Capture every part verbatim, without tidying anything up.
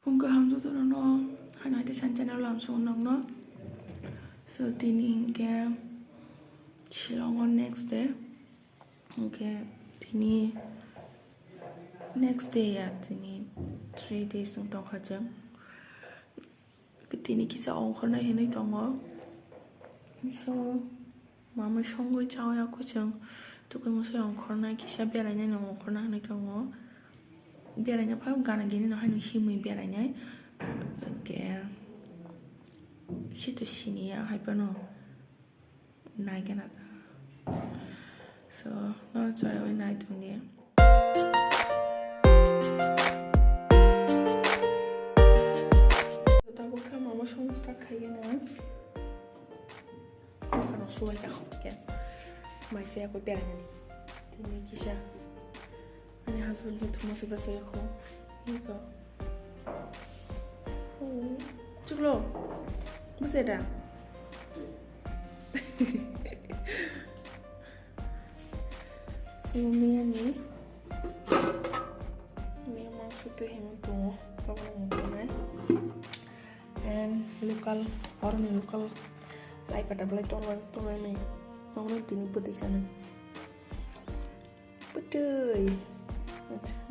Phung kaham jotono no, haino hai te san channel lam song nokno. So, tini hinkhe Shillong o next day. Hinkhe tini next day ya, tini three days wng tongkha chwng. Tini kisa ongkhornai hinwi tongo. So, mamwi songwi chawi ako chwng. Tukui mosai ongkhornai kisa berainai no ongkhorna hinwi tongo. Beraina phai gana gini no haino himwi berainai. Ke sito siniya hai phano. Nai gana ta. So, no chawi nai tongdi. Tabuk kha mama song start khaigeno. Khano suwai ta khok ke. Mai chaya ko berainani. Tini kisa. Ani husband ni thuma se basa yakho. Iko. Chuklo. Basa da. Sini ni. Ni mangso tu himu tu. Kamu mutu nai. And local, oroni local lai pata belai tolai tolai nai. Nono tini bwtwi sanai. Bwtwi.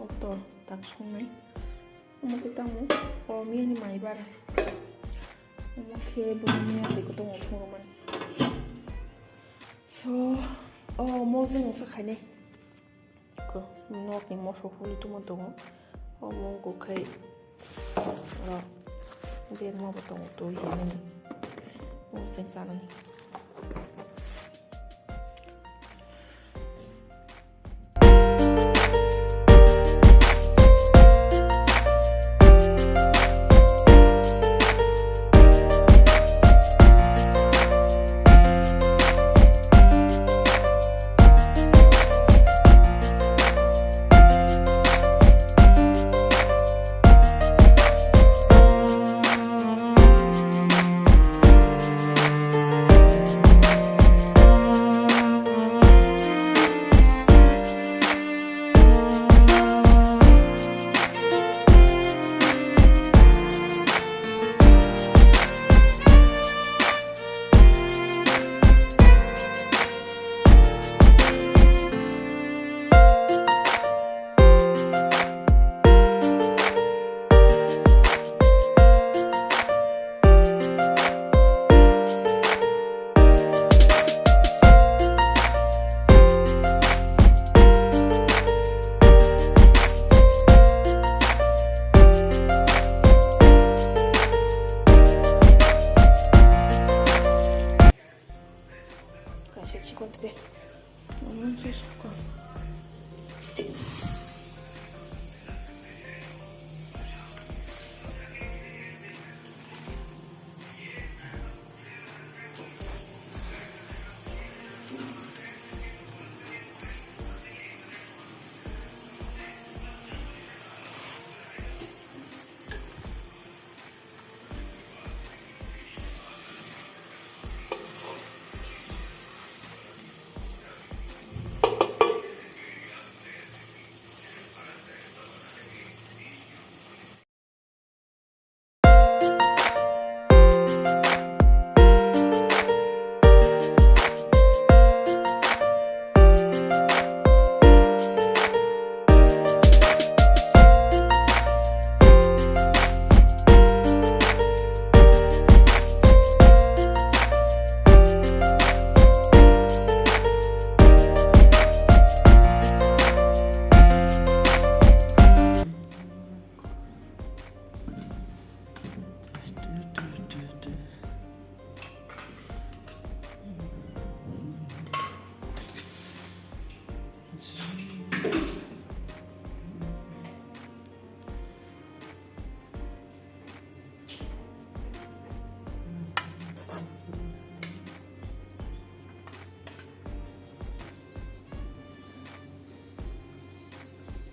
Oto tak songnai. Omo khe tamo. O miyani mai bara. Omo khe bo miya tei koto mo phungo man. So, o mo jeng sa khainai. Ko, nokni mosok huli tongma tongo. Omo wngkha khai, o, berma bo tongo, twi hinwi. Omo chwng chanani. Kaisa chikon tide. Omo se sokha.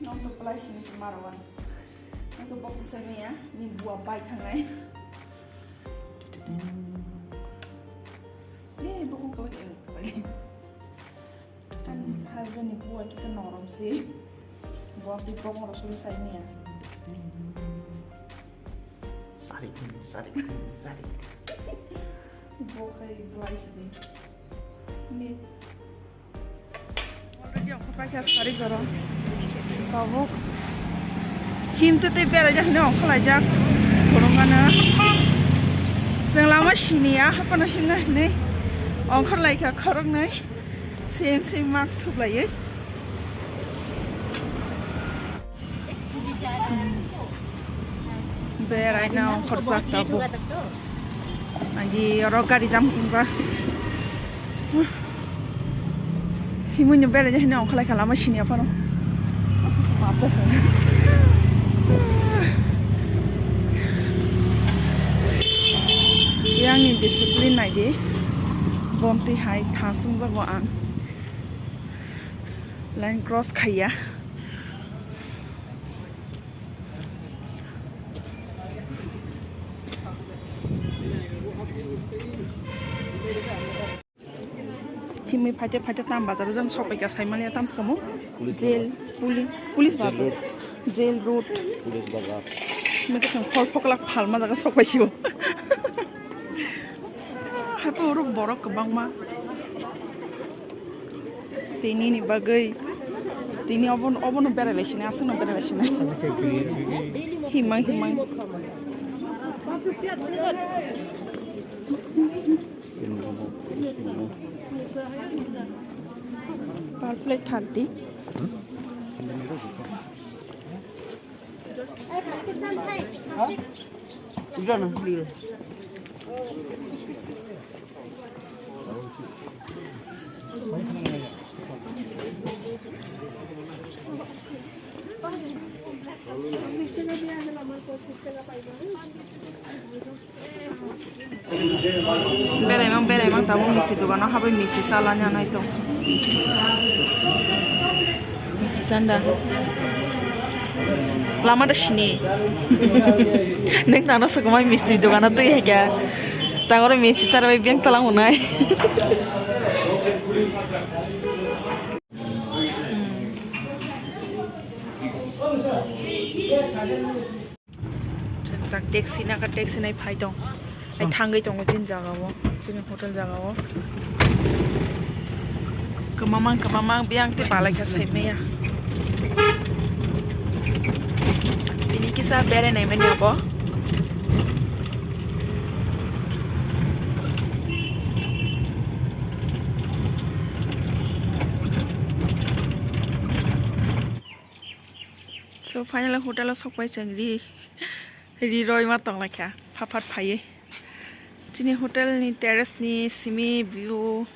Nong to palai sini si maro wan. Nong to bok sai maya ni bua bai thangnai. Ni bok ko ko. Ani husband ni bua kisa norom si. Bua pi bok ro sulu sai maya. Sari, sari, sari. Bo khai belai sidi. Ni. Already ongkhorpaikha sari goro. Tabuk. Himtwi twi beraijak hinwi ongkhorlaijak. Khoroknwino. Chwng lama siniya, haphano himna hinwi. Ongkhorlaikha khoroknwi. Same, same mask thuplaiwi. Beraina ongkhorjak tabuk. Agi oro gari jam wngjak. Himui no beraina hino ongkholai kha lama siniya phano. Yang ni discipline naidi. Bomtwi hai thasung jago ang. Line cross khaiya. Himui phaite phaite tam bazar jang sokpaikha saimanya tam sukamo. Police jail, bazar. Poli-, police jail bazar. Road. Jail road. Police bazar. Himui tong phol phoklak phalma jaga sokpaisio. Hapo oro borok kwbangma. Tini ni bagwi. Tini obo, obono berai lai sini, aswkno berai lai sini. Himang, himang. Per plate thirty. Beraimang, beraimang, tabuk misti dogano habai misti chalani anai tong. Misti chanda. Lama da sini. Neng tano sukumai misti dogano twi hai kya. Tangoro misti chara bai beng talang unai. Tak taxi naka, taxi nai phai tong. Ai thangwi tongo chini jaga o, chini hotel jaga o. Kwmamang, kwmamang, biyang tei balai kha sai maya. Tini kisa berai nai mani abo. So, finally hotel o sokpai chwng ri, ri roi ma tong lai kha, phat phat phaiwi. Chini hotel ni terrace ni simi view.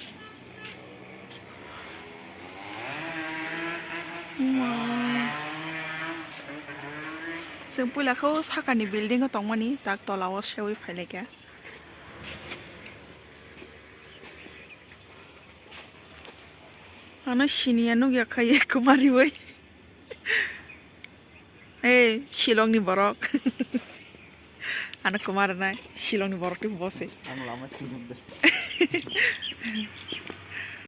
Wow. Chwng puila khe o sakani building o tongmani, tak tola o sewi phai lai kha. Ano siniya nugya kha ye kwmariwi. Ei, Shillong ni borok. Ano kwmar nai, Shillong ni borok tei bo se. Ang lama sini.